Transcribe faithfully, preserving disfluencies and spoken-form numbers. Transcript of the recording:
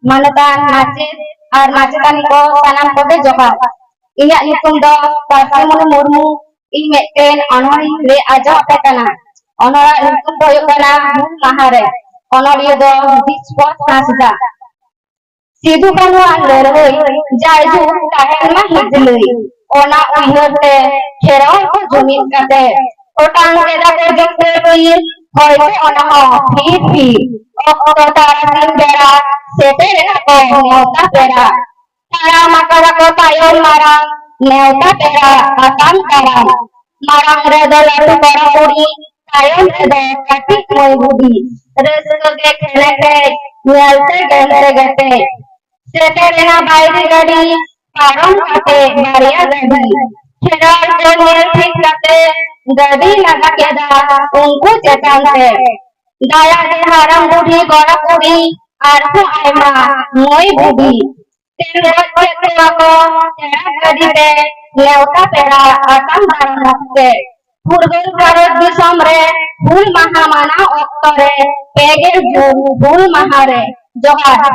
ᱢᱟᱱᱚᱛᱟᱱ ᱢᱟᱪᱮᱫ ᱟᱨ ᱢᱟᱪᱮᱛᱟᱹᱱᱤ ᱠᱚ ᱥᱟᱱᱟᱢ ᱠᱚᱜᱮ ᱡᱚᱦᱟᱨ᱾ ᱤᱧᱟᱹᱜ ᱧᱩᱛᱩᱢ ᱫᱚ ᱯᱟᱹᱨᱥᱤᱢᱚᱱᱤ ᱢᱩᱨᱢᱩ᱾ ᱤᱧ ᱢᱤᱫᱴᱮᱱ ᱚᱱᱚᱬᱦᱮᱧ ᱞᱟᱹᱭ ᱟᱸᱡᱚᱢ ᱟᱯᱮ ᱠᱟᱱᱟ᱾ ᱚᱱᱚᱬᱦᱮ ᱧᱩᱛᱩᱢ ᱫᱚ ᱦᱩᱭᱩᱜ ᱠᱟᱱᱟ ᱦᱩᱞ ᱢᱟᱦᱟ ᱨᱮ᱾ ᱚᱱᱚᱞᱤᱭᱟᱹ ᱫᱚ ᱵᱤᱥᱯᱚᱛ ᱦᱟᱸᱥᱫᱟ᱾ ᱥᱤᱫᱩ ᱠᱟᱹᱱᱦᱩᱣᱟᱜ ᱞᱟᱹᱲᱦᱟᱹᱭ ᱡᱟᱭᱡᱩᱜᱽ ᱛᱟᱦᱮᱱ ᱢᱟ ᱦᱤᱡᱞᱟᱹᱭ, ᱚᱱᱟ ᱩᱭᱦᱟᱹᱨ ᱛᱮ ᱠᱷᱮᱨᱣᱟᱞ ᱠᱚ ᱡᱩᱢᱤᱫ ᱠᱟᱛᱮ ᱚᱴᱟᱝ ᱠᱮᱫᱟ ᱠᱚ ᱡᱤᱛᱠᱟᱹᱨ ᱛᱤᱨ, ᱦᱚᱭᱛᱮ ᱚᱱᱟ ᱦᱚᱸ ᱛᱷᱤᱨ ᱛᱷᱤᱨ᱾ ᱚᱠᱛᱚ ᱛᱟᱨᱟᱥᱤᱧ ᱵᱮᱲᱟ ᱥᱮᱴᱮᱨᱮᱱᱟ ᱠᱚ ᱱᱮᱣᱛᱟ ᱯᱮᱲᱟ᱾ ᱛᱟᱲᱟᱢ ᱟᱠᱟᱫᱟ ᱠᱚ ᱛᱟᱭᱚᱢ ᱢᱟᱨᱟᱝ, ᱱᱮᱣᱛᱟ ᱯᱮᱲᱟ ᱟᱛᱟᱝ ᱫᱟᱨᱟᱢ᱾ ᱢᱟᱲᱟᱝ ᱨᱮᱫᱚ ᱞᱟᱹᱴᱩ ᱠᱚᱲᱟ ᱠᱩᱲᱤ, ᱛᱟᱭᱚᱢ ᱨᱮᱫᱚ ᱠᱟᱹᱴᱤᱡ ᱢᱟᱹᱭ ᱵᱩᱰᱷᱤ᱾ ᱨᱟᱹᱥᱠᱟᱹ ᱜᱮ ᱠᱷᱮᱞᱮ ᱠᱷᱮᱡ, ᱧᱮᱞ ᱛᱮ ᱜᱮᱢ ᱛᱮ ᱜᱮᱛᱮ᱾ ᱥᱮᱴᱮᱨᱮᱱᱟ ᱵᱟᱭᱨᱤ ᱜᱟᱹᱰᱤ, ᱯᱟᱨᱚᱢ ᱠᱟᱛᱮ ᱵᱟᱨᱭᱟ ᱜᱟᱹᱰᱤ᱾ ᱠᱷᱮᱞᱳᱰ ᱠᱚ ᱧᱮᱞ ᱴᱷᱤᱠ ᱠᱟᱛᱮ ᱜᱟᱹᱰᱤ ᱞᱟᱜᱟ ᱠᱮᱫᱟ ᱩᱱᱠᱩ ᱪᱮᱛᱟᱱ ᱛᱮ᱾ ᱫᱟᱭᱟ ᱜᱮ ᱦᱟᱲᱟᱢ ᱵᱩᱰᱷᱤ ᱠᱚᱲᱟ ᱠᱩᱲᱤ ᱟᱨᱦᱚᱸ ᱟᱭᱢᱟ ᱢᱟᱹᱭ ᱵᱩᱰᱷᱤ᱾ ᱛᱮᱱ ᱜᱚᱡ ᱠᱮᱫ ᱠᱚᱣᱟ ᱠᱚ ᱴᱮᱨᱟᱠ ᱜᱟᱹᱰᱤ ᱛᱮ ᱱᱮᱣᱛᱟ ᱯᱮᱲᱟ ᱟᱛᱟᱝ ᱫᱟᱨᱟᱢ ᱚᱠᱛᱮ᱾ ᱯᱷᱩᱨᱜᱟᱹᱞ ᱵᱷᱟᱨᱚᱛ ᱫᱤᱥᱚᱢ ᱨᱮ ᱦᱩᱞ ᱢᱟᱦᱟ ᱢᱟᱱᱟᱣ ᱚᱠᱛᱚ ᱨᱮ ᱯᱮ ᱜᱮᱞ ᱡᱩᱱ ᱦᱩᱞ ᱢᱟᱦᱟ ᱨᱮ᱾ ᱡᱚᱦᱟᱨ᱾